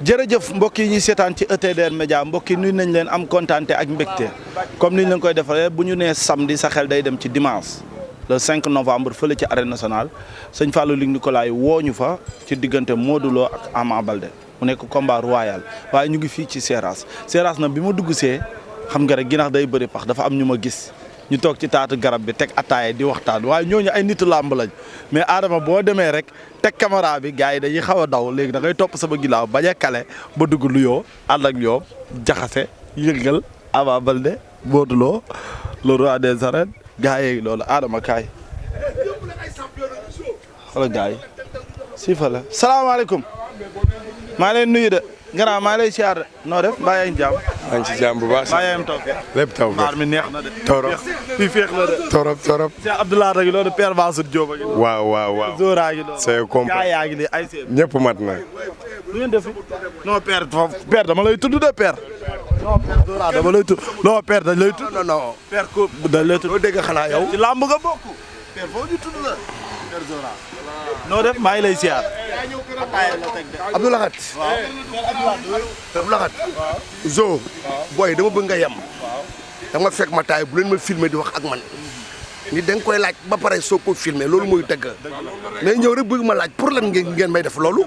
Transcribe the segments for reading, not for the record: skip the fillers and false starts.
jërëjëf mbokk yi ñuy seetaan ci ETDR Média mbokk yi nuyu nañ leen am kontaante ak mbégte comme ni ñu leen koy defalee bu ñu nee samedi sa xel day dem ci dimanche le 5 novembre fële ci arène nationale sëñ Fallou Luc Nicolaï woo ñu fa ci diggante Modou Lo ak Ama Baldé mu nekk combat royal waaye ñu ngi fii ci Seras na bi ma dugg see xam nga rek ginnaaw day bëri pax dafa am ñu ma gis ñu toog ci taatu garab bi teg ataaya di waxtaan waaye ñooñu ay nitu làmb lañ mais Adama boo demee rek teg caméra bi gars yi dañuy xaw a daw léegi da ngay topp sama ginnaaw bañ a kale ba dugg luyoo ànd ak ñoom jaxase yëngal Ama Baldé Modou Lo le roi des arènes gars yi loolu Adama kaay xoolal gars yi si fa la salaamaaleykum maa ngi leen nuyu de gannaaw maa ngi lay siyaar de noo def mbaa yaa ngi jàmm. maa ngi ci jàmm bu baax. mbaa yaa ngi taw fee. lépp taw fee mbaar mi neex na de. torop fii féex na de. torop. Cheikh Abdoulaye rek loolu Père Mansour Diop a ngi. waaw. Zora gi loolu. c'est complet gaa yaa ngi nii ay seen. ñëpp mat na. lu ngeen def non Père dama lay tudd de Père. non Père Zora dama lay tudd non Père dañ lay tudd. non. Père ko dañ lay tudd. doo dégg xanaa yow. ci làmb nga bokk. Père foo ñu tudd la. Père Zora. noo def maa ngi lay siyaar. Abdoulahat. Abdoulahat. Zo. booy dama bëgg nga yem. dama fekk ma taay bu leen ma filmer di wax ak man. ni da nga koy laaj ba pare soo ko filmer loolu mooy dëgg. mais ñëw rek bëgg ma laaj pour lan ngeen may def loolu.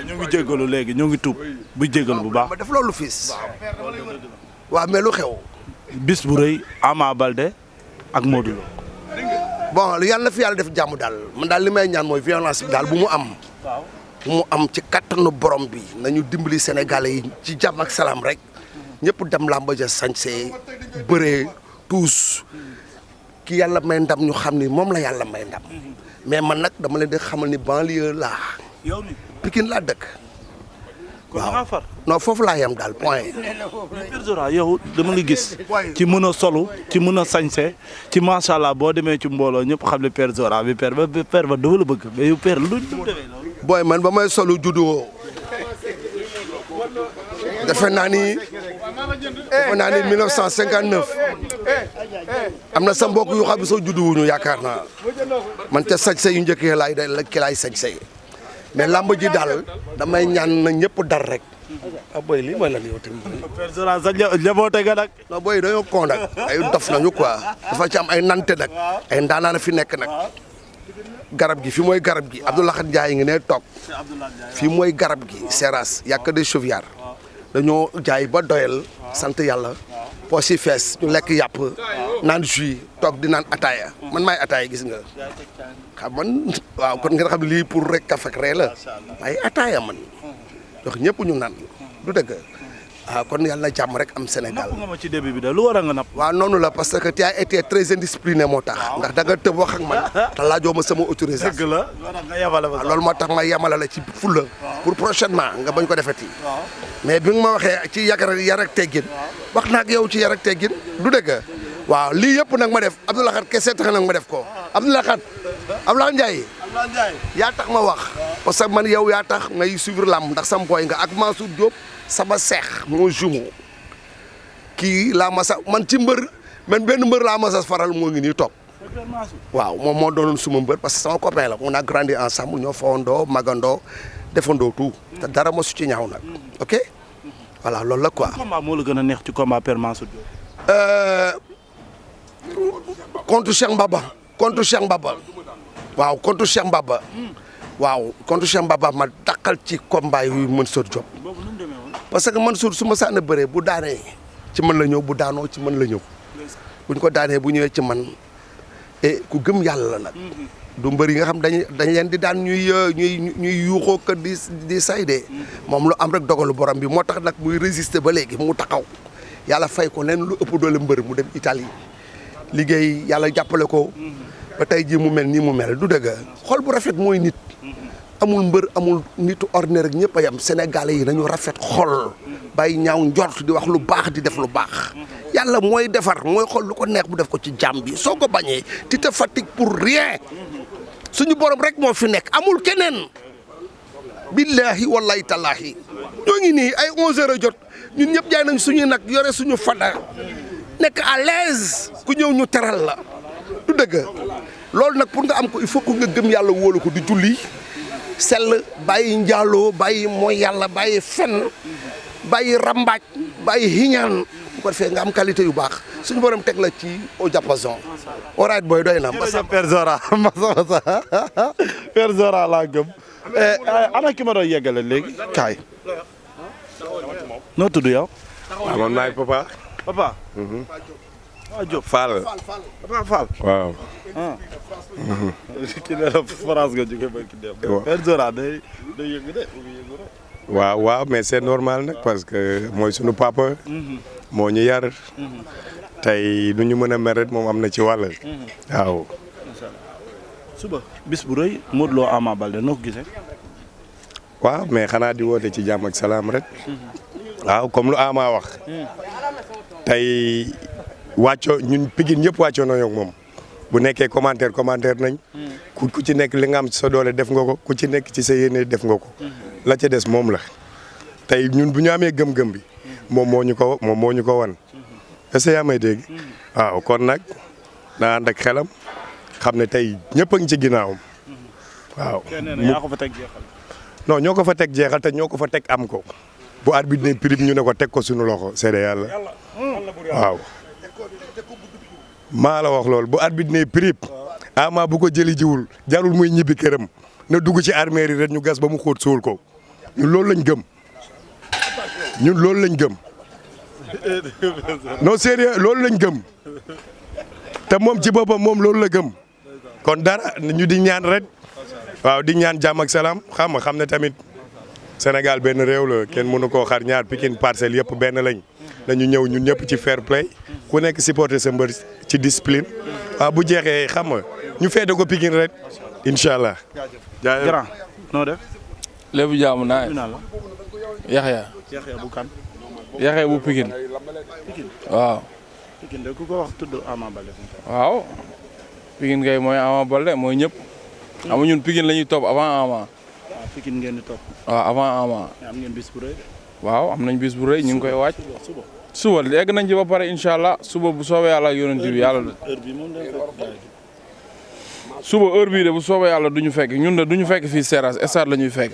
ñu ngi jégalu léegi ñu ngi tuub bu jégalu bu baax. ma def loolu fils. waaw mais lu xew. bis bu rëy Ama Baldé ak Modou Lo. bon yàlla na fi yàlla def jàmm daal man daal li may ñaan mooy violence bi daal bu mu am. bu mu am ci kattanu borom bi nañu dimbali Sénégalais yi ci jàmm ak salaam rek ñëpp dem làmb ja sañse bëree tuus ki yàlla may ndam ñu xam ni moom la yàlla may ndam mais man nag dama leen di xamal ni banlieue laa. yow ni Pikine laa dëkk. kon da ngaa far. non foofu laa yem daal point. Père Zora yow dama la gis ci mën a solu ci mën a sañse ci macha allah boo demee ci mbooloo ñëpp xam ne Père Zora bi Père ba dafa la bëgg mais yow Père lu demee loolu. booy man ba may solu juddoo defe naa ni 1959 am na sa mbokk yu xam ne soo juddu wuñu yaakaar naa man ca sañse yu njëkkee laay sañse mais lamb ji daal damay ñaan na ñëpp dar rek. ah booy lii mooy lan yow tamit. Père Zora sa njaboote nga nag. non booy dañoo kon nag ay dof nañu quoi dafa ci am ay nante nag ay ndaanaan fi nekk nag. garab gi fi mooy garab gi Abdoulaye Ndiaye ngi ne toog fii mooy garab gi Seras yàq de chauviard dañoo jaay ba doyal sant yàlla poos yi fees ñu lekk yàpp naan jus toog di naan ataaya man maay ataaya gis nga xam man waaw kon nga xam lii pour rek kaf ak ree la waaye ataaya man jox ñëpp ñu naan du dëgg kon yàlla na jàmm rek am Sénégal. napp nga ma ci début bi de lu war a nga napp. waaw noonu la parce que tu as été très indiscipliné moo tax. ndax da nga tëb wax ak man. te laajoo ma sama autorisation. dëgg la nga yemale ma loolu moo tax ma yemale la ci fulla pour prochainement nga bañ ko defeti mais bi nga ma waxee ci yar ak teggin. wax naa ak yow ci yar ak teggin du dëgg. waaw lii yëpp nag ma def Abdoulaye Khat kese tax nag ma def ko Abdoulaye Khat Abdoulaye Ndiaye. yaa tax ma wax. parce que man yow yaa tax ngay suivre lamb ndax sam boy nga ak Mansour Diop. sama seex moo jumeau kii laa masa man ci mbër man benn mbër laa masa faral moo ngi nii toog waaw moom moo doonoon suma mbër parce que sama copain la on a grandi ensemble ñoo fawandoo magandoo defandoo tout te dara mosu ci ñaaw nag ok voilà loolu la quoi. combat moo la gën a neex ci combat Père Mansour Diop. contre Cheikh Mbaba waaw contre Cheikh Mbaba waaw contre Cheikh Mbaba ma daqal ci combat yu Mansour Diop. parce que Mansour su ma sànni bëree bu daanee ci man la ñëw bu daanoo ci man la ñëw bu ñu ko daanee bu ñëwee ci man ku gëm yàlla la nag du mbër yi nga xam dañ leen di daan ñuy yuuxoo ko di sayde moom lu am rek dogalu borom bi moo tax nag muy résister ba léegi mu taxaw yàlla fay ko leen lu ëpp doole mbër mu dem Italie liggéey yàlla jàppale ko ba tey jii mu mel nii mu mel du dëgg xol bu rafet mooy nit. amul mbër amul nitu ordinaire rek ñëpp a yam Sénégalais yi nañu rafet xol bàyyi ñaaw njort di wax lu baax di def lu baax yàlla mooy defar mooy xol lu ko neex bu def ko ci jàmm bi soo ko bañee tu te fatigues pour rien suñu borom rek moo fi nekk amul keneen billahi wallahi tallahi ñoo ngi nii ay 11h a jot ñun ñëpp jaay nañ suñuy nag yore suñu fada nekk à l'aise ku ñëw ñu teral la du dëgg loolu nag pour nga am ko il faut que nga gëm yàlla wóolu ko di julli sell bàyyi njaaloo bàyyi mooy yàlla bàyyi fen bàyyi rambaaj bàyyi hiñaan bu ko defee nga am qualité yu baax suñu borom teg la ci au diapason. Alright boy doy na. Père Zora Père Zora laa gëm. ana ki ma doon yeggale léegi kaay. noo tudd yow. waaw man maay papa. papa. waaw Diop Fall. papa Fall. waaw. ki ne la France nga jógee ba ki dem. Père Zora day yëngu de waaw mais c'est normal nag parce que mooy sunu papa. moo ñu yar. tey lu ñu mën a meret moom am na ci wàll. waaw. suba bis bu rëy Modou Lo Ama Baldé noo ko gisee. waaw mais xanaa di woote ci jàmm ak salaam rek. waaw comme lu Ama wax. tey wàccoo ñun Pikine ñëpp wàccoo nañoo ak moom. bu nekkee commentaire nañ. ku ci nekk li nga am ci sa doole def nga ko ku ci nekk ci sa yéene def nga ko. la ca des moom la. tey ñun bu ñu amee gëm-gëm bi. moom moo ñu ko wan. est-ce que yaa may dégg. waaw kon nag daa ànd ak xelam xam ne tey ñëpp a ngi ci ginnaawam. waaw yaa ko fa teg jeexal. non ñoo ko fa teg jeexal te ñoo ko fa teg am ko. bu arbitre ne prime ñu ne ko teg ko suñu loxo seede yàlla. waaw. maa la wax loolu bu arbitre ne prime. Ama bu ko jëli jiwul jarul muy ñibbi këram na dugg ci armée yi rek ñu gas ba mu xóot suul ko ñun loolu lañ gëm. non sérieux loolu lañ gëm te moom ci boppam moom loolu la gëm kon dara ñu di ñaan rek waaw di ñaan jàmm ak salaam xam ne tamit Sénégal benn réew la kenn mënu koo xar ñaar Pikine Parcelles yëpp benn lañ dañu ñëw ñun ñëpp ci fair play ku nekk supporter sa mbër ci discipline waaw bu jeexee xam nga ñu feete ko Pikine rek incha allah. jaajëf noo def. lépp jaamu naa Yaxya bu kan. Yaxya bu Pikine. waaw. Pikine de ku ko wax tudd Ama Baldé. waaw. Pikine kay mooy Ama Baldé mooy ñëpp. xam nga ñun Pikine la ñuy topp avant Ama. waaw Pikine ngeen di topp. waaw avant Ama. am ngeen bis bu rëy. waaw am nañ bis bu rëy ñu ngi koy waaj. suba egg nañ ci ba pare incha allah suba bu soobee yàlla ak yonent bi yàlla. heure bi moom day fekk. suba heure bii de bu soobee yàlla du ñu fekk ñun de du ñu fekk fii Seras stade la ñuy fekk.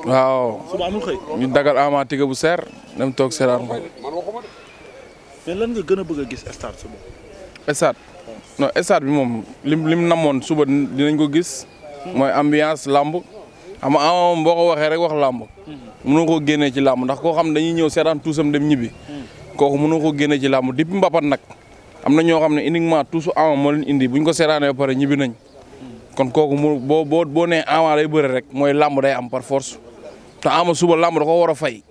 waaw. suba amul xëy. ñu dagal Ama tigga bu seer dem toog seeraan ko. mais lan nga gën a bëgg a gis stade suba. stade non stade bi moom lim namoon suba dinañ ko gis. mooy ambiance lamb. xam nga Ama moom boo ko waxee rek wax lamb. mënoo koo génnee ci lamb ndax koo xam dañuy ñëw seeraan tuusam dem ñibbi. kooku mënoo koo génnee ci lamb depuis mbapat nag. am na ñoo xam ne uniquement tuusu Ama moo leen indi buñ ko seeraanee ba pare ñibbi nañ. kon kooku mu boo nee Ama day bëre rek mooy lamb day am par force te Ama suba lamb da ko war a fay.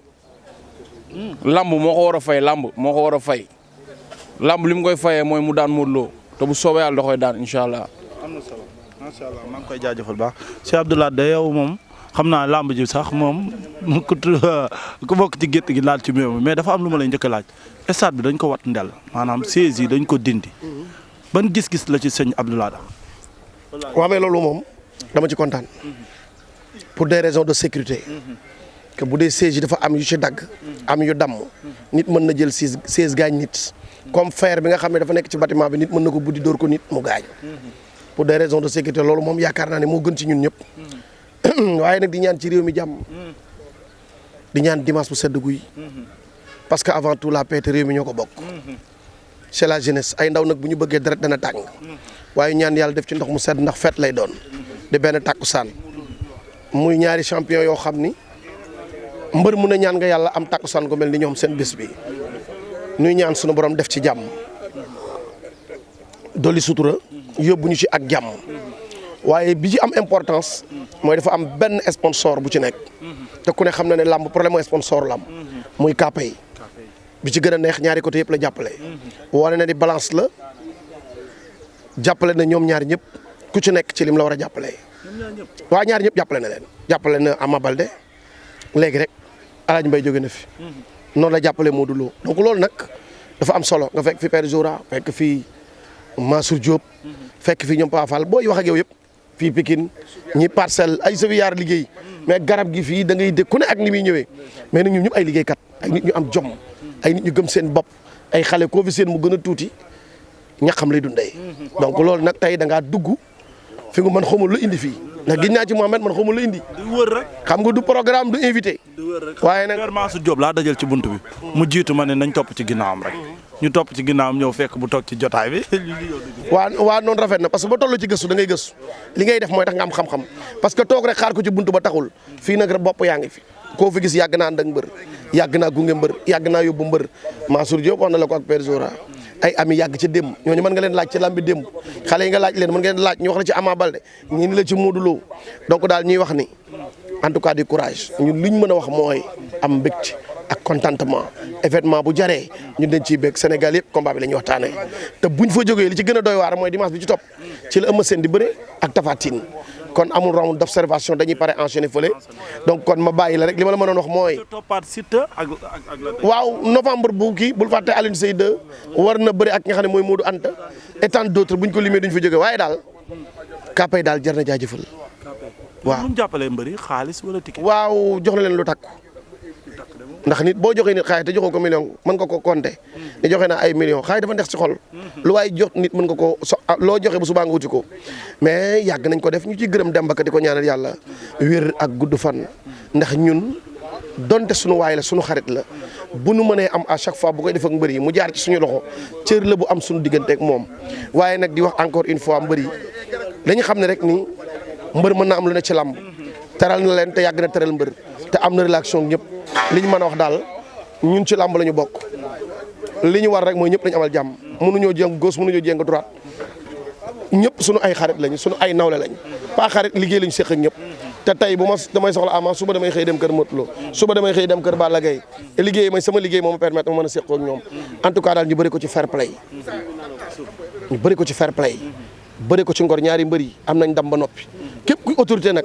lamb moo ko war a fay lamb moo ko war a fay lamb li mu koy fayee mooy mu daan Modou Lo te bu soobee yàlla da koy daan incha allah. am na solo macha allah maa ngi koy jaajëfal baax Cheikh Abdoulaye de yow moom xam naa lamb ji sax moom ku bokk ci gétt gi laal ci méew mais dafa am lu ma lay njëkk a laaj stade bi dañ ko wat ndel maanaam siège yi dañ ko dindi ban gis-gis la ci sëñ Abdoulaye. waaw mais loolu moom dama ci kontaan pour des raisons de sécurité que bu dee siège yi dafa am yu ci dagg am yu damm nit mën na jël siège gaañ nit comme fer bi nga xam ne dafa nekk ci bâtiment bi nit mën na ko buddi dóor ko nit mu gaañ pour des raisons de sécurité loolu moom yaakaar naa ne moo gën ci ñun ñëpp waaye nag di ñaan ci réew mi jàmm di ñaan dimanche bu sedd guy parce que avant tout la paix te réew mi ñoo ko bokk c'est la jeunesse ay ndaw nag bu ñu bëggee deret dana tàng waaye ñaan yàlla def ci ndox mu sedd ndax fête lay doon di benn takkusaan muy ñaari champion yoo xam ni mbër mun a ñaan nga yàlla am takkusaan gu mel ni ñoom seen bés bi nuy ñaan sunu borom def ci jàmm dolli sutura yóbbu ñu ci ak jàmm waaye bi ci am importance mooy dafa am benn sponsor bu ci nekk te ku ne xam na ne làmb problème mooy sponsor làmb muy KPay bi ci gën a neex ñaari côté yëpp la jàppale wane na ni balance la jàppale na ñoom ñaar ñëpp ku ci nekk ci lim la war a jàppale waa ñaar ñëpp jàppale na leen jàppale na Ama Baldé léegi rek Alaaji Mbay jóge na fi noonu la jàppale Modou Lo donc loolu nag dafa am solo nga fekk fi Père Zora fekk fi Mansour Diop fekk fi ñoom Pa Fall booy wax ak yow yëpp fii Pikine ñi Parcelles ay saviyaar liggéey mais garab gi fii da ngay dégg ku ne ak ni muy ñëwee mais nag ñun ñëpp ay liggéeykat ay nit ñu am jom ay nit ñu gëm seen bopp ay xale koo fi seen mu gën a tuuti ñaxam lay dundee donc loolu nag tey da ngaa dugg fi nga mën xamul lu indi fii ndax gis naa ci Mohamed man xamul la indi. di wër rek. xam nga du programme du invité. waaye nag Père Mansour Diop laa dajal ci buntu bi. mu jiitu ma ne nañ topp ci ginnaawam rek. ñu topp ci ginnaawam ñëw fekk bu toog ci jotaay bi. waa noonu rafet na parce que ba toll ci gëstu da ngay gëstu li ngay def mooy tax nga am xam-xam parce que toog rek xaar ko ci buntu ba taxul fii nag bopp yaa ngi fi koo fi gis yàgg naa ànd ak mbër yàgg naa gunge mbër yàgg naa yóbbu mbër Mansour Diop wax na la ko ak Père Zora ay ami yàgg ci démb ñooñu mën nga leen laaj ci lambi démb xale yi nga laaj leen mën ngeen laaj ñu wax la ci Ama Baldé ñii ni la ci Modou Lo donc daal ñuy wax ni en tout cas du courage ñun liñ mën a wax mooy am mbégte ak contentement événement bu jaree ñun dañ ciy bég Sénégal yëpp combat bi la ñuy waxtaanee te buñ fa jógee li ci gën a doy waar mooy dimanche bi ci topp ci la Eumeu Sène di bëre ak Tapha Tine kon amul round d'observation dañuy pare enchaîner fële donc kon ma bàyyi la rek li ma la mënoon wax mooy. toppaat Siteu ak waaw novembre bu kii bul fàtte Alioune Seye 2 war na bëri ak nga xam ne mooy Modou Anta et tant d'autres buñ ko limee duñ fa jógee waaye daal Kapay daal jar na jaajëfal. waaw nu mu jàppalee mbëri xaalis wala ticket. waaw jox na leen lu takku ndax nit boo joxee nit xaalis te joxoo ko million mën nga ko compter ne joxe naa ay millions xaalis dafa neex ci xol lu waaye jox nit mën nga ko loo joxe bu subaa nga wuti ko mais yàgg nañ ko def ñu ci gërëm Demba Ka di ko ñaanal yàlla wér ak gudd fan ndax ñun donte suñu waay la suñu xarit la bu nu mënee am à chaque fois bu koy def ak mbër yi mu jaar ci suñu loxo cër la bu am suñu diggante ak moom waaye nag di wax encore une fois mbër yi dañu xam ne rek ni mbër mën na am lu ne ci làmb teral na leen te yàgg na teral mbër te am na relation ñëpp li ñu mën a wax daal ñun ci làmb la ñu bokk li ñu war rek mooy ñëpp lañu amal jàmm mënuñoo jéng gauche mënuñoo jéng droite ñëpp suñu ay xarit lañu suñu ay nawle lañ pas xarit liggéey lañu seq ak ñëpp te tey bu ma damay soxla Ama suba damay xëy dem kër Modou Lo suba damay xëy dem kër Balla Gaye liggéey may sama liggéey moo ma permettre ma mën a seq ak ñoom en tout cas daal ñu bëri ko ci fair play ñu bëri ko ci fair play bëri ko ci ngor ñaari mbër yi am nañ ndam ba noppi képp kuy autorité nag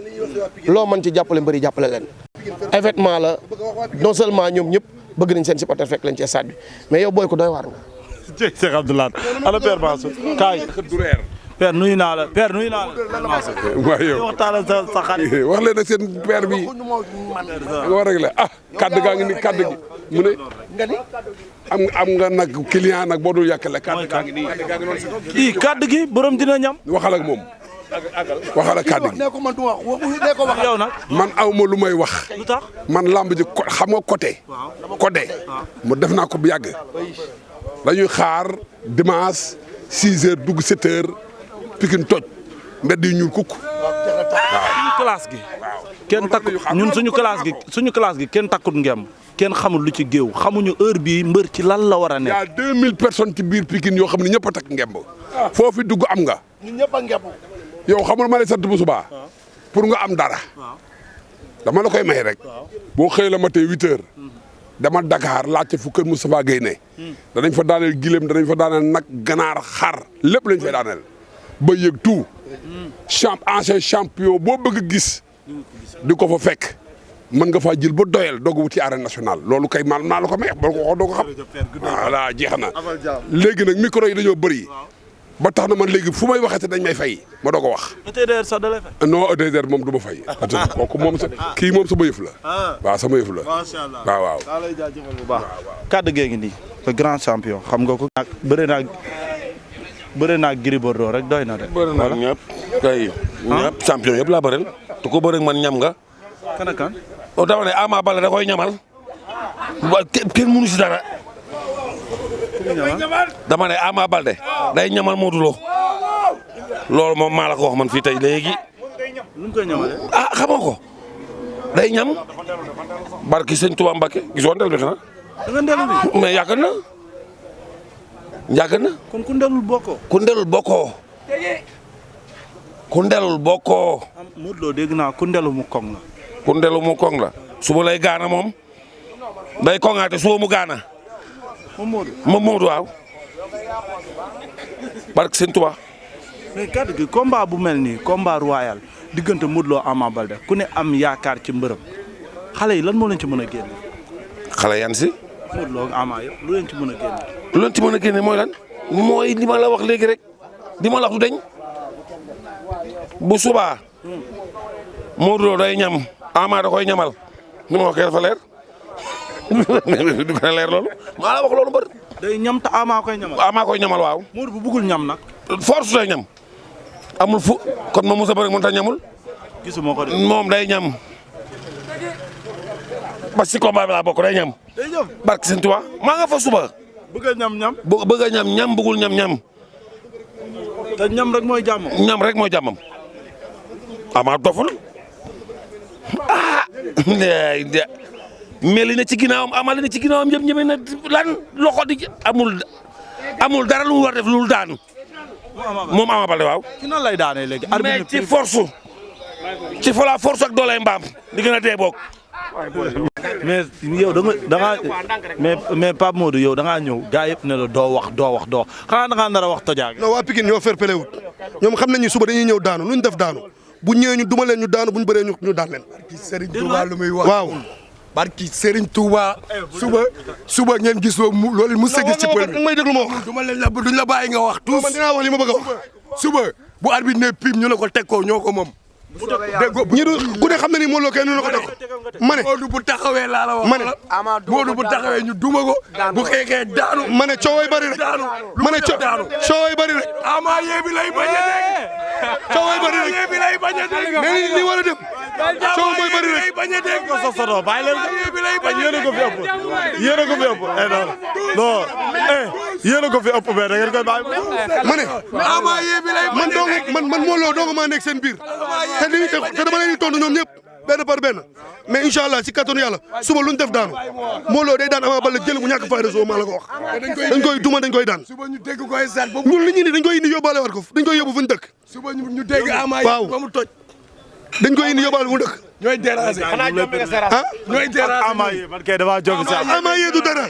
loo mën ci jàppale mbër yi jàppale leen événement la non seulement ñoom ñëpp bëgg nañ seen supporter fekk leen ci stade bi mais yow booy ko doy waar nga. jërëjëf Cheikh Abdoulaye ala Père Mansour kaay Père nuyu naa la Père nuyu naa la. waaw yow waxtaanal sa xarit. wax leen ak seen père bi nga war rek la kaddu gaa ngi ni kaddu gi mu ne am nga nag client nag boo dul yàqale kaddu gaa ngi nii. kii kaddu gi borom dina ñam. waxal ak moom. waxal ak kaddu gi. yow nag. man aw ma lu may wax. lu tax man lamb ji xam nga côté. côté mu def naa ko bu yàgg. dañuy xaar dimanche 6 heures dugg 7 heures Pikine toj mbedd yi ñuul kukk. suñu classe gi. kenn takkut ñun suñu classe gi kenn takkut ngem kenn xamul lu ci géew xamuñu heure bii mbër ci lan la war a nekk. y a 2000 personnes ci biir Pikine yoo xam ne ñëpp a takk ngemb. foofu dugg am nga. ñun ñëpp a ngemb. yow xamul ma lay sant bu subaa pour nga am dara. dama la koy may rek. boo xëy la ma tey 8 heures. dama Dakar laajte fu kër Moustapha Guèye ne. danañ fa daaneel gileem danañ fa daaneel nag ganaar xar lépp lañ fay daaneel. ba yëg tout. ancien champion boo bëgg a gis. di ko fa fekk. mën nga faa jël ba doyal doog wuti arène nationale loolu kay man naa la ko may boo ko waxoon doo ko xam. voilà jeex na léegi nag micro yi dañoo bëri. ba tax na man léegi fu may waxee te dañ may fay ma doog a wax. ETDR sax da lay fay. non ETDR moom du ma fay. kooku moom kii moom sama yëf la. waaw sama yëf la. macha allah waaw waaw. daa lay jaajëfal bu baax. kaddu gee ngi nii le grand champion xam nga ko. bëre naa Gris Bordeaux rek doy na de. bëri naa ñëpp kay. ñëpp champion yëpp laa bëreel. te ko bëri man ñam nga. kan ak kan. dama ne Ama Baldé da koy ñamal. kenn mënu si dara. dama ne Ama Baldé day ñamal Modou Lo loolu moom maa la ko wax man fii tey léegi. nu mu koy ñamalee. xamoo ko day ñam barki sëñ Touba Mbacké gisoo ndel bi xanaa. da nga ndellu bi. mais yàgg na. kon ku ndelul bokkoo. ku ndelul bokkoo. ku ndelul bokkoo. Modou Lo dégg naa ku ndelu mu koŋ la. ku ndelu mu koŋ la suba lay gaana moom day koŋaate suba mu gaana. moom Modou waaw. barke sëñ Tuba. mais kaddu gi combat bu mel nii combat royal diggante Modou Lo Ama Baldé ku ne am yaakaar ci mbërëm xale yi lan moo leen ci mën a génne. xale yan si. Modou Lo Ama yëpp lu leen ci mën a génne. lu leen ci mën a génne mooy lan. mooy li ma la wax léegi rek li ma la wax du deñ bu subaa. Modou Lo day ñam Ama da koy ñamal ni ma waxee dafa leer. du ko leer loolu maa la wax loolu mbër. day ñam te Ama koy ñamal. Ama koy ñamal waaw. Modou bu bëggul ñam nag. force day ñam amul fu kon ma Moussa Bari mënut a ñamul gisuma ko de. moom day ñam parce que si combat bi laa bokk day ñam. day ñam barke Sëñ Tuubaa maa nga fa suba. bëgg a ñam. bëgg a ñam bëggul ñam. te ñam rek mooy jàmm. ñam rek mooy jàmmam. Ama doful mais li ne ci ginnaawam Ama li ne ci ginnaawam yëpp ñeme na lan loxo di amul dara lu mu war def lu daan moom Ama Baldé waaw. ci nan lay daanee léegi. mais ci force la force ak dooley mbaam di gën a dee boog. mais yow da nga mais Pape Modou yow da ngaa ñëw gaa yëpp ne la doo wax xanaa da ngaa nar a wax tojaage. non waa Pikine ñoo fair play wut ñoom xam nañu suba dañuy ñëw daanu luñ def daanu bu ñëwee ñu duma leen ñu daanu bu ñu bëree ñu daan leen. barki Serigne Touba lu muy wax waaw. barki Serigne Touba suba ngeen gis loolu mu sa gis ci pël bi may déglu ma wax. duma leen la duñ la bàyyi nga wax tous man dinaa wax li ma bëgg a wax. suba bu arbitre ne pim ñu la ko teg ko ñoo ko moom. ñi du ku ne xam na ni Modou Lo kenn ñu la ko teg ma ne. Modou bu taxawee laa la wax. ma ne Modou bu taxawee ñu duma ko. bu xeexee daanu. ma ne cooway bari rek. ma ne cooway bari rek. Ama yee bi lay bañ a dégg. cooway bari rek. yee bi lay bañ a dégg. mais li war a dem. coow mooy bari rek. bañ a dégg. sosoto bàyyi leen yee bi lay bañ a dégg. ko fi ëpp yéen a ko fi ëpp non yéen a ko fi ëpp mais da ngeen koy bàyyi. ma ne Ama yee bi lay bañ a dégg. man Modou Lo dong maa nekk seen biir te dama leen di tontu ñoom ñëpp benn par benn mais incha allah si kattanu yàlla suba lu ñu def daanu Modou Lo day daan Ama Baldé jël bu ñàkk fayda soo maa la ko wax. dañ koy duma dañ koy daan. suba ñu dégg koy sat ba ñun li ñu ni dañ koy indi yóbbaale war ko dañ koy yóbbu fu ñu dëkk. suba ñu dégg Ama waaw yi ba mu toj. dañ koy indi yóbbaale fu ñu dëkk. ñooy déranger. ah ñooy déranger. Ama yi man kay damaa jóg si Ama yee du dara.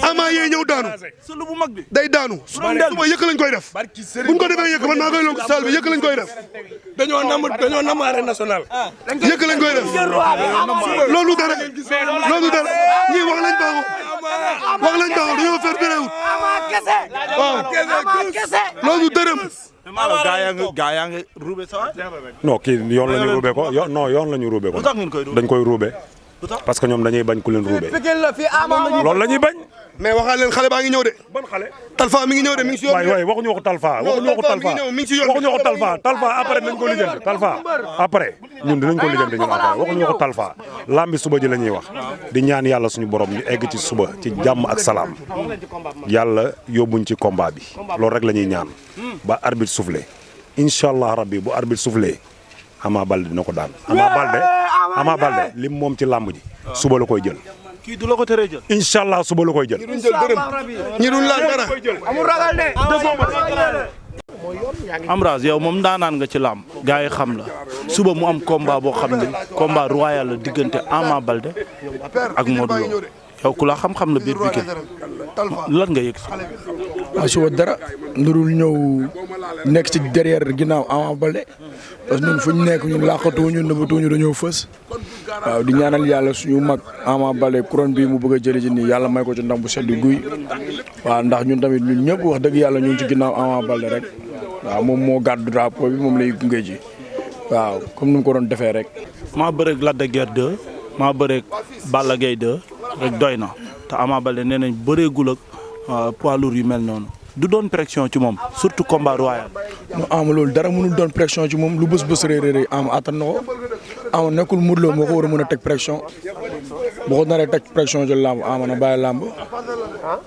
Ama yee ñëw daanu. sulu bu mag bi. day daanu. suba yëkk lañ koy def. buñ ko defee yëkk man maa koy lonk saal bi yëkk lañ koy def. dañoo nam arène nationale. yëkk lañ koy def. loolu dara ñii wax lañ baaxoo dañoo fer béréwut. waaw loolu dërëm. gaa yaa ngi ruube sa waay. non kii yoon la ñu ruube ko yoon la ñu ruube ko. lu tax ngeen koy ruube dañ koy ruube. parce que ñoom dañuy bañ ku leen ruube. loolu la ñuy bañ. mais waxaa leen xale baa ngi ñëw de. ban xale. Talfa mi ngi ñëw de mi ngi si yoon. waay waxuñu waxu Talfa. waxuñu waxu Talfa après nañ ko lijjanti Talfa après ñun dinañ ko lijjanti ñun après waxuñu waxu Talfa lambi suba ji la ñuy wax di ñaan yàlla suñu borom ñu egg ci suba ci jàmm ak salaam yàlla yóbbuñ ci combat bi loolu rek la ñuy ñaan ba arbitre soufflé incha allah rabbi bu arbitre soufflé Ama Baldé dina ko daan Ama Baldé lim moom ci làmb ji suba la koy jël. kii du la ko teree jël. incha allah suba la koy jël. ñi duñ laal dara. Ambroise yow moom daanaan nga ci làmb gars yi xam la suba mu am combat boo xam ne combat royal la diggante Ama Baldé ak Modou Lo yow ku la xam-xam la biir Pikine lan nga yëg. waaw suba dara ndurul ñëw nekk ci derrière ginnaaw Ama Baldé parce que ñun fu ñu nekk ñun làqatuwuñu nëbbatuwuñu dañoo fës waaw di ñaanal yàlla suñu mag Ama Baldé couronne bi mu bëgg a jëli ci nii yàlla may ko ci ndam bu sedd guy waaw ndax ñun tamit ñun ñëpp wax dëgg yàlla ñu ngi ci ginnaaw Ama Baldé rek waaw moom moo gàddu drapeau bi moom lay gunge ji waaw comme ni mu ko doon defee rek. maa bëreeg Lac de Guiers 2 maa bëreeg Balla Gaye 2 rek doy na te Ama Baldé nee nañ bëreegul ak poids lourd yu mel noonu du doon pression ci moom surtout combat royal. non Ama loolu dara mënul doon pression ci moom lu bës rëy Ama attan na ko Ama nekkul Modou Lo moo ko war a mën a teg pression boo ko naree teg pression ci làmb Ama na bàyyi làmb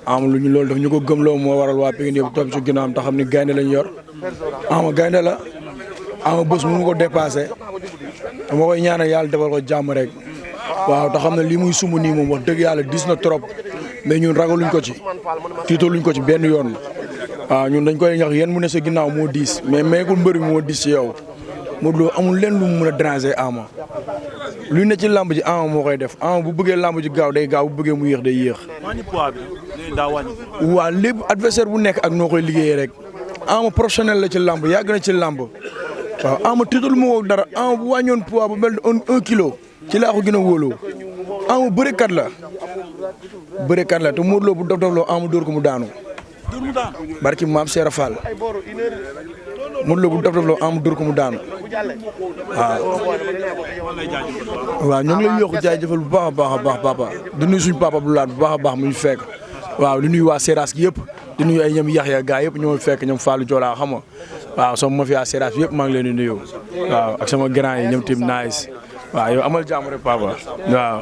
Ama lu ñu loolu daf ñu ko gëmloo moo waral waa Pikine yëpp topp ci ginnaawam te xam ni gaynde lañ yor Ama gaynde la Ama bés mu ko dépassé dama koy ñaanal yàlla defal ko jàmm rek waaw te xam ne lii muy sumb nii moom wax dëgg yàlla dis na trop mais ñun ragaluñ ko ci tiitaluñ ko ci benn yoon waaw ñun dañ koy ñax yéen mu ne sa ginnaaw moo diis mais meekul mbër bi moo diis ci yow Modou Lo amul leen lu mu mën a déranger Ama lu ne ci làmb ji Ama moo koy def Ama bu bëggee làmb ji gaaw day gaaw bu bëggee mu yéex day yéex. wàññi poids bi daa wàññi. waaw lépp adversaire bu nekk ak noo koy liggéeyee rek Ama professionnel la ci làmb yàgg na ci làmb waaw Ama tiitalu ma ko dara Ama bu wàññoon poids bu mel ni 1 kilo ci laa ko gën a wóoloo Ama bërekat la te Modou Lo bu dof loo Ama dóor ko mu daanu. barki maam Seera Fall Modou Lo bu dof loo Ama dóor ko mu daanu waaw ñoo ngi lay yokk jaajëfal bu baax a baax papa di nuyu suñu papa bu laat bu baax a baax mu ñu fekk waaw di nuyu waa Seras gi yëpp di nuyu ay ñoom Yaxya gaa yëpp ñoo fekk ñoom Fallou Jola xam nga waaw sama mafia Seras yëpp maa ngi leen di nuyu waaw ak sama grand yi ñoom tim nice waaw yow amal jàmm rek papa waaw.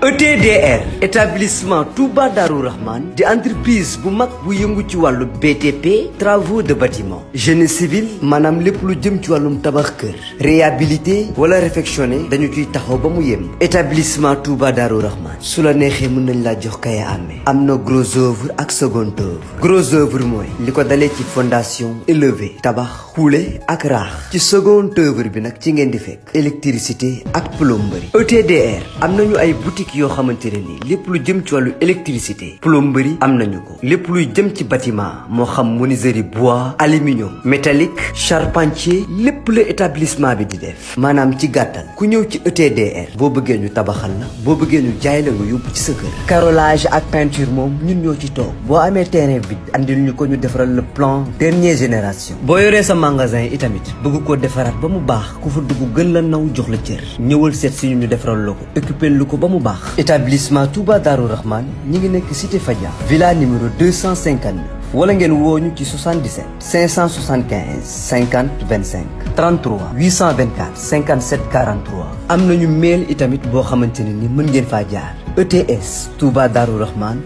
ETDR établissement Touba Darou Rahman di entreprise bu mag bu yëngu ci wàllu BTP travaux de bâtiment génie civil maanaam lépp lu jëm ci wàllum tabax kër réhabilité wala réfectionné dañu ciy taxaw ba mu yem. établissement Touba Darou Rahman su la neexee mën nañ laa jox kaya amee am na gros œuvre ak second œuvre gros œuvre mooy li ko dalee ci fondation élevé tabax xuule ak raax ci second œuvre bi nag ci ngeen di fekk électricité ak plomberie. ETDR am nañu ay boutique yoo xamante ne nii lépp lu jëm ci wàllu électricité plomberie am nañu ko lépp luy jëm ci bâtiment moo xam menuiserie bois aluminium métallique charpentier lépp la établissement bi di def maanaam ci gàttal ku ñëw ci ETDR boo bëggee ñu tabaxal la boo bëggee ñu jaay la nga yóbbu ci sa kër. carrelage ak peinture moom ñun ñoo ci toog boo amee terrain bi andil ñu ko ñu defaral le plan dernière génération. boo yoree sa magasin itamit bëgg koo defaraat ba mu baax ku fa dugg gën la naw jox la cër ñëwal seet si ñu defaral la ko occupé lu ko ba mu baax. établissement Touba Darou Rahman ñi ngi nekk cité Fadia villa numéro 259 wala ngeen woo ñu ci 77 575 50 25 33 824 57 43 am nañu mail itamit boo xamante ne ni mën ngeen faa jaar ETS Touba Darou Rahman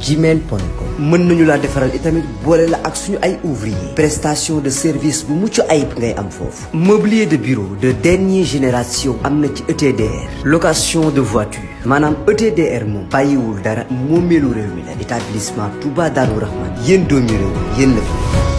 @gmail.com mën nañu laa defaral itamit boole la ak suñu ay ouvrier prestation de service bu mucc ayib ngay am foofu mobilier de bureau de dernière génération am na ci ETDR location de voiture maanaam ETDR moom bàyyiwul dara moomeelu réew mi la établissement Touba Darou Rahman yéen doomi réew yéen la fi